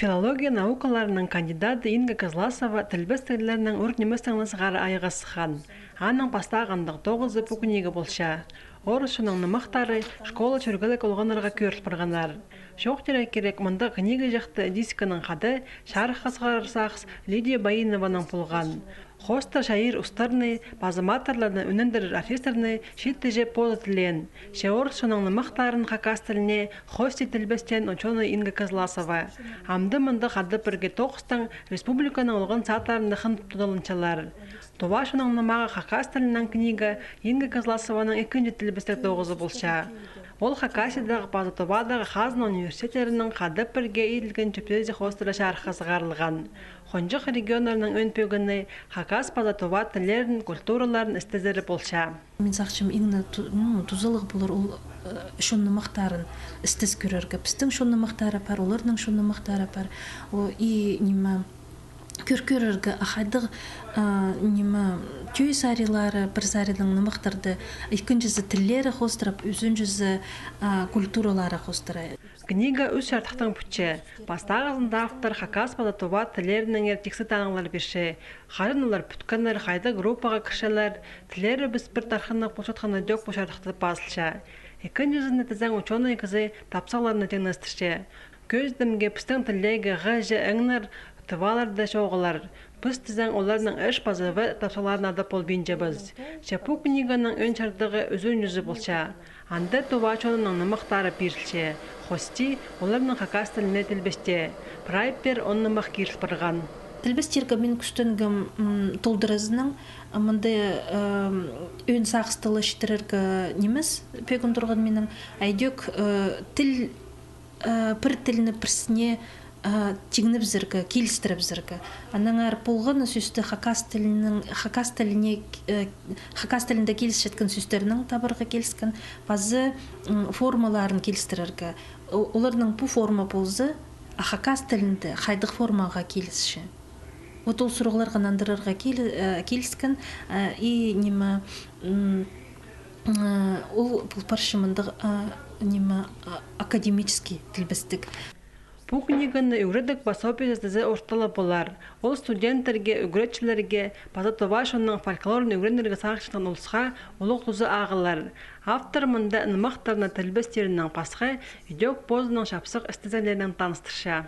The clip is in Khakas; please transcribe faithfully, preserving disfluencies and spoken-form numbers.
Филология наукаларының кандидаты Инга Кызласова тілбестіглернең ӱр ниместең сығара айғасхан. Аның пастағандағ тоғызы пу книга полча. Орыс чонның нымахтары школа чӧргелек олғаннарға кӧріл парғаннар. Чоохтирға кирек, мындағ книга чахты дискінің хада чарыхха сығарар сағыс Лидия Баинованың полған. Хоостыра чайир устарны, паза матырларны ӱнендірер оркестрні чииттеҷе позы тілеен. Че орыс чонның нымахтарын хакас тіліне хости тілбестеен учёный Инга Кызласова. Амды мындағ хада пірге тоғыстаң республиканың олған садтарында хынып тудаланчалар. Тува чонның нымағы хакас тілінең книга Инга Кызласованың ікінҷі тілбестіг тоғызы полча. Ол Хакасиядағы паза Тувадағы хазна университеттерінің хада пірге иділген чӧптезі хоостыра чарыхха сығарылған. Хонҷых регионнарның ӧӧн пӧгіні хакас паза тува тіллерін, культураларын істезері полча. Мин сағынчам, иң не ту-, ну, тузалығ полар ол, э, чон нымахтарын істес кӧрерге. Пістің чон нымахтары пар, оларның чон нымахтары пар. О, и ниме, кӧр-, кӧрерге, а хайдағ, а, ниме, тӧӧй сарилары, пір саринаң нымахтарды, ікінҷізі тіллері хоостыра, ӱзінҷізі, а, культуралары хоостыра. Книга ӱс чардыхтаң пӱтче. Пастағызында автор хакас паза тува тіллерінеңер тиксі танығлар пирче. Хаҷан олар пӱткеннер, хайдағ группаға кірчелер, тіллерібіс пір тархыннығ полчатханы дӧк пу чардыхта пазылча. Ікінҷізінде тізең учёный кізі тапсағларны теңнестірче. Кӧзідімге, пістің тілдегі ғы, че, ңнер тываларда чоғыллар. Піс тізең оларның ш паза в тапсағларын адап полбинчабыс. Че пу книганың ӧӧн чардығы ӱзінҷізі полча. Анда тува чонының нымахтары пирілче, хости оларны хакас тіліне тілбестеен. Прай пеер он нымах киріл парған. Тілбестерге мин кӱстенгем, м, толдыразынаң, а, мында, м, ӧӧн сағысты ла читірерге нимес пӧгін турған минің. Айдӧк, э, тіл, э, пір тілні пірсіне, э, тиңнебізерге, килістірібізерге. Аннаңар полған сӧсті хакас тілінің, хакас тіліне, э, хакас тілінде килісчеткен сӧстернең табарға киліскен, паза, м, формаларын килістірерге. О-, оларның пу форма полза, а хакас тілінде хайдағ формаға килісче? Вот ол сурығларға нандырарға кил-, э, киліскен, э, и ниме, м, э, ол пол парча мындағ, э, ниме, э, академический тілбестіг. Пу книганы ӱгредіг пособиезі тізе ортала полар. Ол студенттерге, ӱгретчілерге паза тува чонның фольклорын ӱгренерге сағынчатхан улусха улуғ туза ағылар. Автор мында нымахтарны тілбестерінең пасха идӧк позының чапсых істезеглерінең таныстырча.